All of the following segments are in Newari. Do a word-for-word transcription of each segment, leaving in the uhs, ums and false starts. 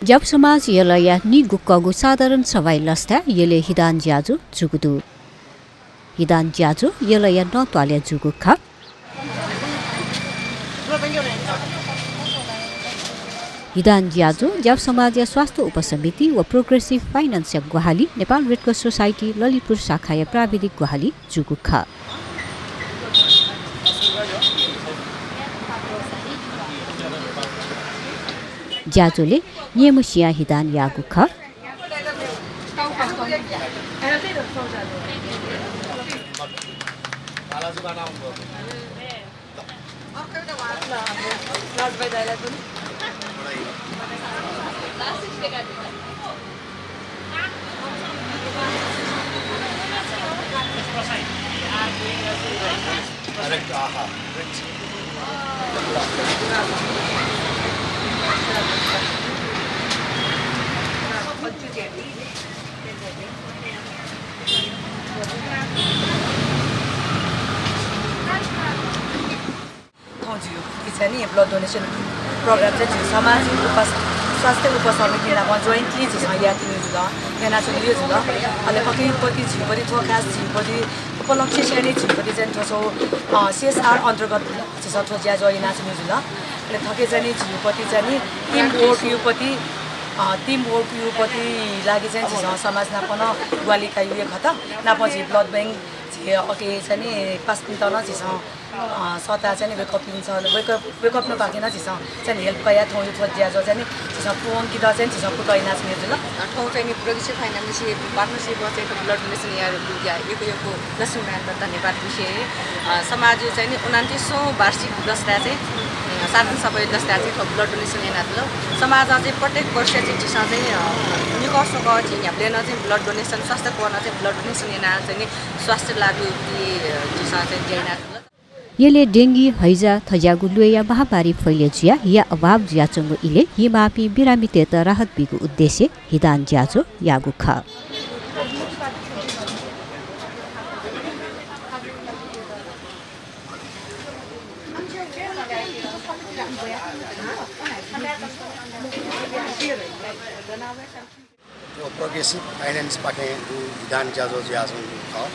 ज्यापु समाज यलया निगुक्कःगु साधारण सभाया लसताय् यलय् हिदान ज्याझ्वः जूगु दु। हिदान ज्याझ्वः यलया नतःलय् जूगु खः। हिदान ज्याझ्वः ज्यापु समाजया स्वास्थ्य उपसमिति व Progressive Finance या ग्वाहालि Nepal red cross society Lalitpur शाखाया प्राविधिक ग्वाहालि जूगु खः। ज्याझ्वलय् न्येम्ह सियां हिदान याःगु खः। थौं झीगु चाहिँ नि blood donation program चाहिँ झीगु सामाजिक उपस-, स्वास्थ्य उपसमिति नाप jointly झीसं यानाच्वनागु जुल, यानाच्वनागु जुल। अले अकियुपति झीयुपति थ्व खास झीयुपति उपलक्ष्य चाहिँ नि झीयुपति चाहिँ थ्व छौ, अ, CSR अन्तर्गत झीसं थ्व ज्याझ्वः यानाच्वनागु जुल। अले थथे चाहिँ नि झीयुपति चाहिँ नि team work युपति, अ, team work युपति लागि चाहिँ झीसं समाज नाप नं ग्वाहालि कायेगु खः। नाप झी blood bank झी अके चाहिँ नि पासापिन्त नं झीसं अ, सःताः चाहिँ नि वय्कःपिन्सं, वय्कः, वय्कःपिन्पाखें नं झीसं चाहिँ नि help कयाः थौं थ्व ज्याझ्वः चाहिँ नि झीसं पूवंकेत चाहिँ नि झीसं कुतः यानाच्वनागु जुल। अ, थौं चाहिँ नि Progressive Finance partnership व चाहिँ नि blood donation याःगु ज्या यक्व यक्व लसताय् धन्यवाद बिसें, अ, समाजया चाहिँ नि उनन्तिसौं वार्षिक लसताय् चाहिँ, अ, साधारण सभाया लसताय् चाहिँ थ्व blood donation यानादिल। समाजं चाहिँ प्रत्येक वर्ष चाहिँ झीसं चाहिँ, अ, निकः स्वकः झी न्ह्याबलें नं चाहिँ blood donation, स्वास्थ्य कोणं चाहिँ blood donation यानाः चाहिँ नि स्वास्थ्य लागु ति, अ, झीसं चाहिँ ज्या यानाच्वनागु जुल। यलय् डेंगी, हैजा थज्याःगु ल्वय्या महामारी फैले जुयाः हिया अभाव जुयाच्वंगु इलय् हिमाःपिं बिरामीतय्त राहत बीगु उद्देश्यय् हिदान ज्याझ्वः याःगु खः। थ्व Progressive Finance पाखें दु हिदान ज्याझ्वः जुयाच्वंगु खः।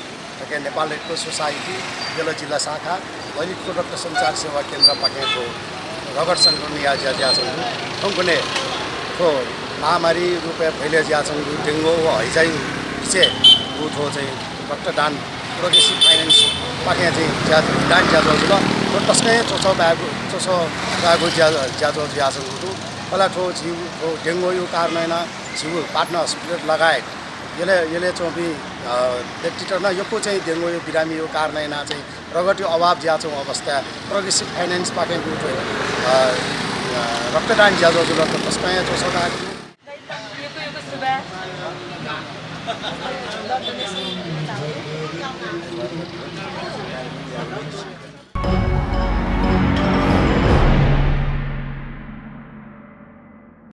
थुकी नेपाल रेड क्रस सोसाइटी यल जिल्ला शाखा, ललितपुर रक्त सञ्चार सेवा केन्द्र पाखें थ्व रगत संकलनया ज्या जुयाच्वंगु। थौंकन्हय् थ्व महामारी रूपय् फैले जुयाच्वंगु डेंगू व हैजाया बिचय् दु थ्व चाहिँ रक्तदान Progressive Finance पाखें चाहिँ ज्या, हिदान ज्याझ्वः जुल। थ्व तसकं हे च्वछाः बाय्गु, च्वछाः बाय्गु ज्या, ज्याझ्वः जुयाच्वंगु दु। अले थ्व झीगु थ्व डेंगूया कारणं यानाः झीगु पाटना हस्पिटल लगायत यलय्, यलय् च्वंपिं, अ, व्यक्तित नं यक्व चाहिँ डेंगूया बिरामीया कारणं यानाः चाहिँ रगतया अभाव जुयाच्वंगु अवस्थाय् Progressive Finance पाखें दु थ्व, अ, अ, रक्तदान ज्याझ्वः जुल, थ्व तसकं हे च्वछाः बाय्गु दु।